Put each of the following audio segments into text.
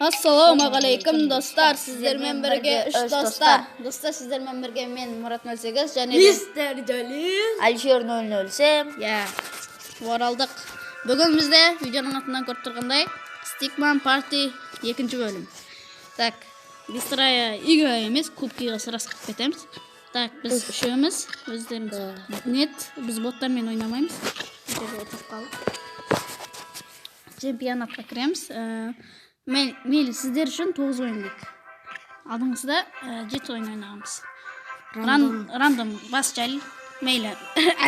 Ассалаумағалейкум, достар! Сіздермен бірге үш достар. Достар, сіздермен бірге мен, Мұрат 08, және де Мистер Жалил. Алишер 007. Иә, оралдық. Бүгін бізде, видеоның атынан көріп тұрғандай, Stickman Party екінші бөлім. Так, быстрая игра емес, кубкиға сразу кіріп кетеміз. Так, біз үшеуміз, өздеріңіз. Нет, біз боттармен ойнамаймыз. Бұл жерде отырып қалдық. Чемпионатқа кіреміз. Мейлі, сіздер үшін 9 ойын дейік. Алдыңғысында 7 ойын ойнағанбыз. Рандом бас, Жәлел. Мейлі,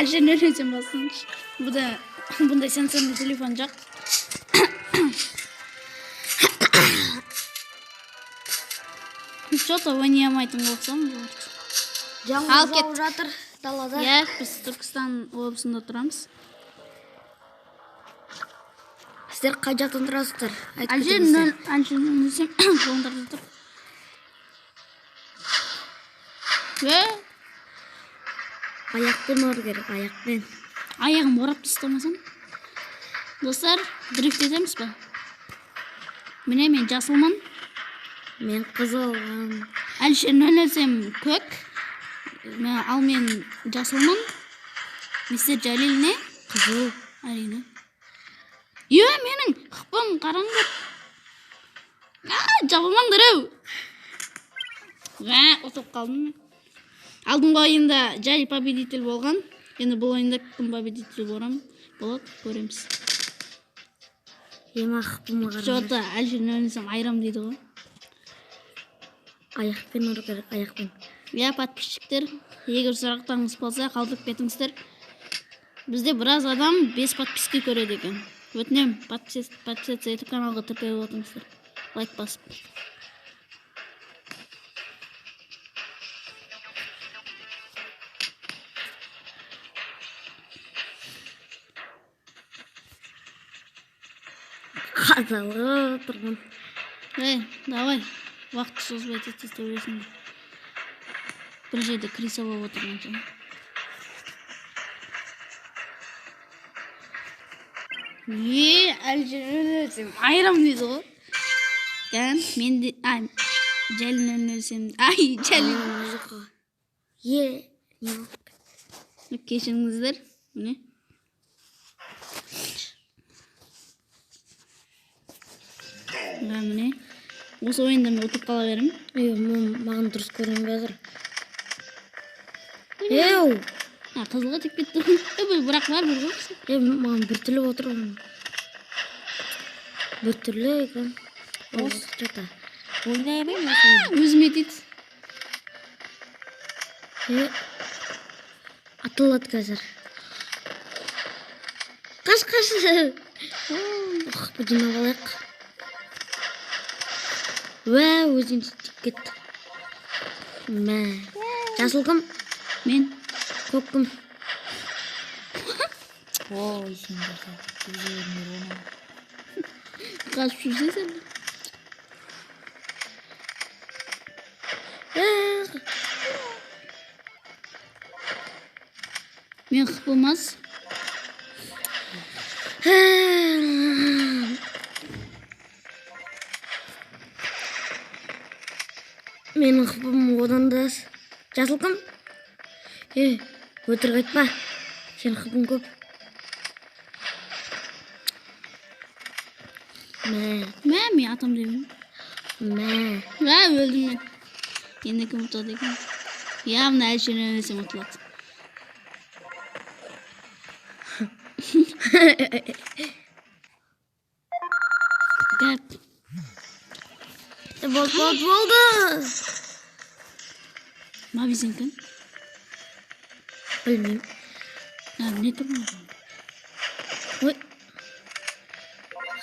Әлжен өлсем бассыншы. Бұда бұндай сенсорный телефон жоқ. Что-то ойнай алмайтын болсам. Жаңбыр Ал, жауып кеттік. жатыр далада. Иә, біз Түркістан облысында тұрамыз. Сіздер қай жақтан тұрасыздар? Айтып Әлжен кетіңіздер. нөл, Әлжен өлсем қолыңдарда тұр. Е, Аяқпен ұру керек, аяқпен. Аяғым орап тастамасам. Достар, дрифт етеміз ба? Міне, мен жасылмын. Мен қызылмын. Әлішер нөл өлсем көк. Ал мен жасылмын. Мистер Жалил не? Қызыл. Әрине. Е, менің хпым қараңдар. А, жабылмаңдар ау. Мә, ұтылып қалдым мен. Алдыңғы ойында Жалил победитель болған. Енді бұл ойында кім победитель болады, көреміз. Ема, хпыма қараңдар. Что-то Әлішер нөл өлсем айрам дейді ғой. Аяқпен ұру керек, аяқпен. Иә, подписчиктер, егер сұрақтарыңыз болса, қалдырып кетіңіздер. Бізде біраз адам 5 подписка көреді екен. Өтінемін, подписаться етіп, каналға тіркеліп отырыңыздар. Лайк басып. Қазалы тұрмын. Эй, давай. Уақытты созбай, тез тез төбелесіңдер. Бір жерде криса болып отырған соң. Не, Әлжер өлсем, айрам дейді ғой. Кән, мен де, ай, Жәлін өлсем, ай, Жәлін. Музыка. Е, не болды? Кешіріңіздер, міне. Мына, міне. Осы ойында мен ұтып қала беремін. Е, маған дұрыс көрінбей жатыр. Еу! А, қызылға тиіп кетті. Е, бұл бірақ бар бір ғой. Е, маған біртүрлі отыр. Біртүрлі екен. Осы что-то. Ойнай алмаймын осы. Өзіме тиді. Е, атылады қазір. Қаш, қаш. Ох, бір жинап алайық. Уә, өзім тиіп кетті. Мә. Жасыл кім? Мен. Көк кім? Ой, сендер тигізе оны. Қашып жүрсең сен. Э, Мен қып болмас. Менің хпым одан да аз. Жасыл кім? Е, өтірік айтпа. Сенің хпың көп. Мә, Мә, мен атам деймін. Мә. Мә, өлдім мен. Енді кім ұтады екен? Явно Әлішер өлсем ұтылады. Гәп. Е, болды, болды, болды. Мави сен кім? Білмеймін. А, не тұр мына? Ой.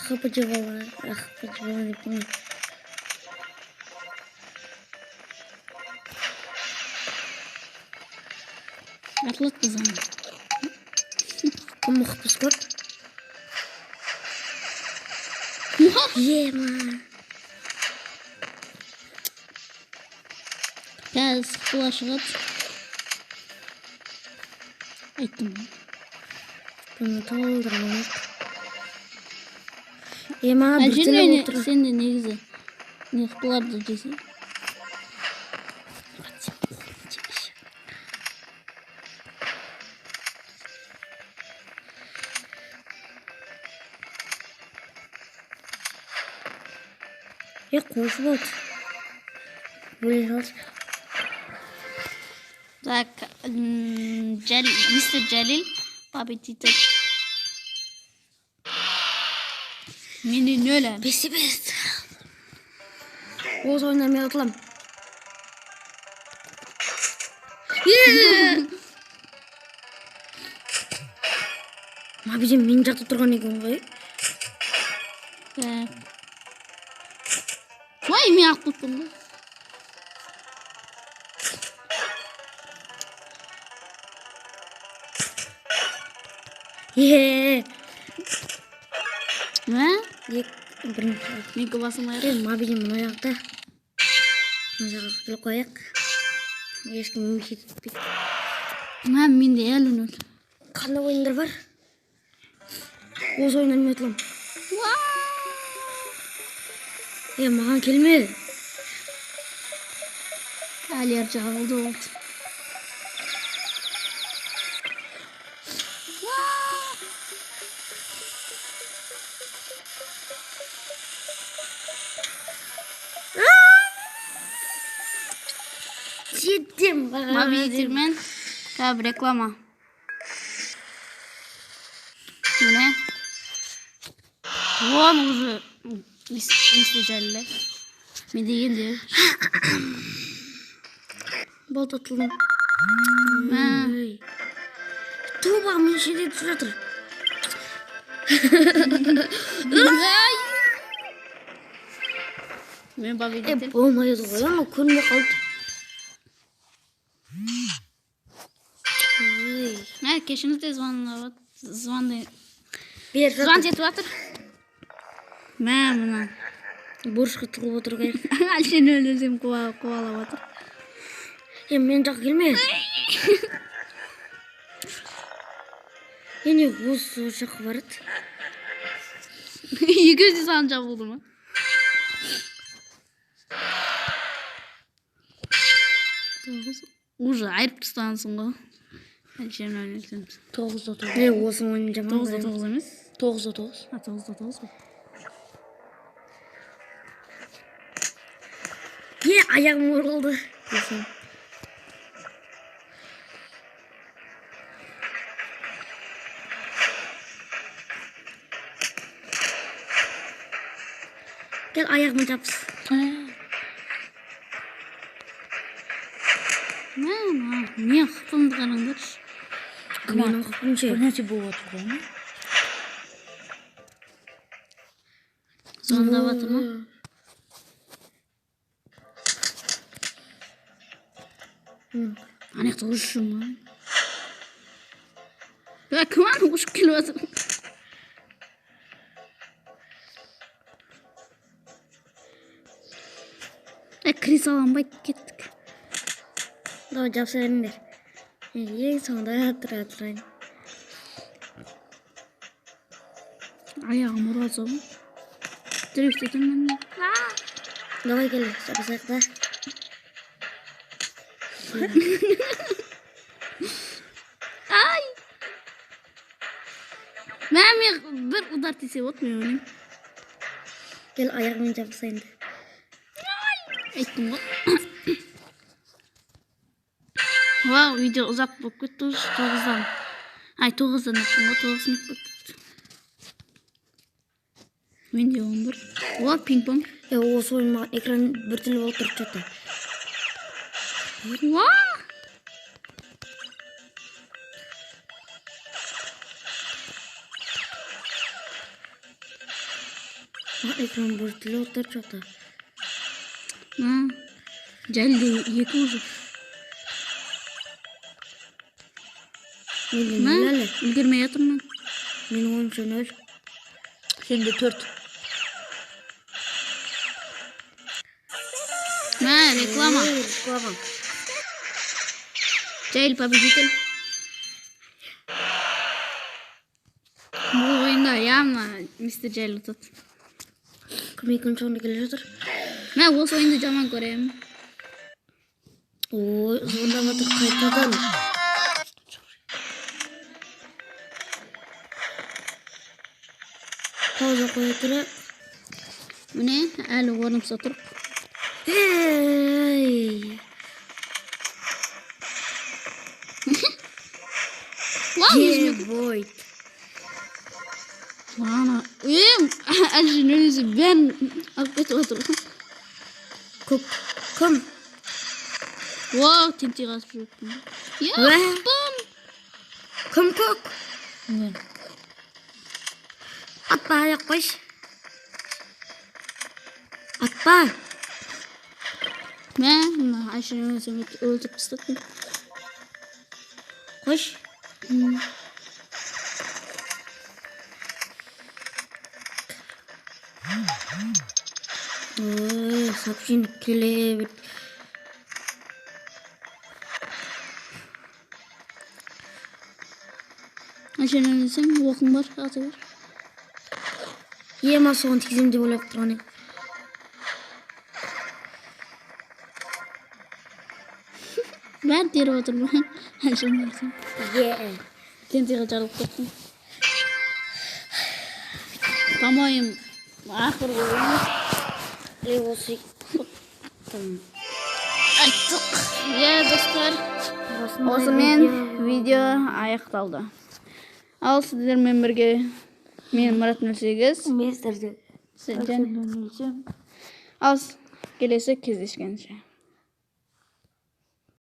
Хп жеп алған, хп жеп алған екен ғой. Атылады қызым. Кім хпсы көп? Ема. Қазір сықыла шығады. Айттым ғой. Бұны толтырып алайық. Ема, Әлжер, біртүрлі мен отыр. сен де негізі Не қыларды жесе. Е, қойшы болды. Өле салшы. Так, мистер Джалил победитель. Менде нөл әлі. Бесте бес. Осы ойыннан мен ұтыламын. Е! Мабиден менің жақта тұрған екен ғой. Так. Ой, мен ақ тұттым ғой. Е, Мә? Екі, бірінші. Менікі басылмай Е, Мабиден мына жақта. Мына жаққа келіп қояйық. Ешкім мешет етпейді. Мә, менде әлі нөл. Қандай ойындар бар? Осы ойыннан мен ұтыламын. Е, маған келме. Әлияр жағылды болды. Жеттім. Победительмен қазір реклама. Міне. Вон уже мистер Джалил. Мен дегенде. Болды, ұтылдым. Мә. Ой. Туба, мен жерде түсіп жатыр. Ай! Мен Е, победитель. болмайды ғой, анау көрінбей қалды. Ой. Мә, кешіріңіздер, звондап звондай. Бер Звон жатыр. етіп жатыр. Мә, мына. Бұрышқа тығылып отыр керек. Әлшен өлсем қуалап жатыр. Е, мен жаққа келме. Е, не осы жаққа барады? Екеуі де саған жабылды ма? Тоғыз. Уже айырып тастағансың ғой. Әлшен өлсем. 9-да 9. Е, осы ойын жаман. 9-да 9 емес. 9-да 9. А, 9-да 9 ғой. Е, аяғым ұрылды. Десем. Кел, аяғыма жабыс. Мә, мә, мен хпымды қараңдаршы. Менің хпым ше. Бір нәрсе болып жатыр ғой, ма? Звондап жатыр ма? Ана жақта ұшып жүр ма? Е, кім ана ұшып келіп жатыр? Е, кіре саламын кеттік. Давай жабыса беріңдер. Мен ең соңында тұра тұрайын. Аяғым ұрады ғой. Дрифт етемін. Давай кел, жабысайық та. Ай! Мә, мен бір удар тисе болды, мен өлемін. Кел, аяғымен жабысайын да. Айттым ғой. Вау, видео ұзақ болып кетті уже 9-дан. Ай, 9-дан өттім ғой, 9 минут болып кетті. Менде 11. О, пинг-понг. Е, осы ойын маған экран біртүрлі болып тұрып жатыр. Уа! Маған экран біртүрлі болып тұрып жатыр. Мә, Жәлде 2 уже. Менде Мә, нөл әлі. үлгермей жатырмын. Менің ойымша нөл. Сенде 4. Мә, реклама. Ой, реклама. Жайль победитель. Бұл ойында явно мистер Жайль ұтады. Кім екінші орында келе жатыр? Мен осы ойынды жаман көремін. Ой, звондап жатыр қайтадан. Пауза қоя тұрайық. Міне, әлі орнымызда тұр. Ей! Вау, өзіме Ебойт. Ана, әлжин өзі бәрін алып кетіп отыр. Көк. Кім? Вау, тентек асып жүріппін. Я, Уә. бам! Кім көк? Мен. Атпа, аяқ қойшы. Атпа. Мә, мына Айшаны өзім өлтіріп тастадым. Қойшы. Ой, сообщение келе бер. Айшаны өлсем, оқың бар, аты бар. Ема, соған тигіземін деп ойлап тұрған едім. Бәрін теріп отырмын. Айшаны өлсем. Е. Тентеге жарылып кеттім. По-моему, ақырғы ойын. Е, осы тым. Айттық. Иә, достар. Осындай Осымен видео. Видео аяқталды. Ал сіздермен бірге мен, Мұрат 08. Мистер Сізден. Ал келесі кездескенше.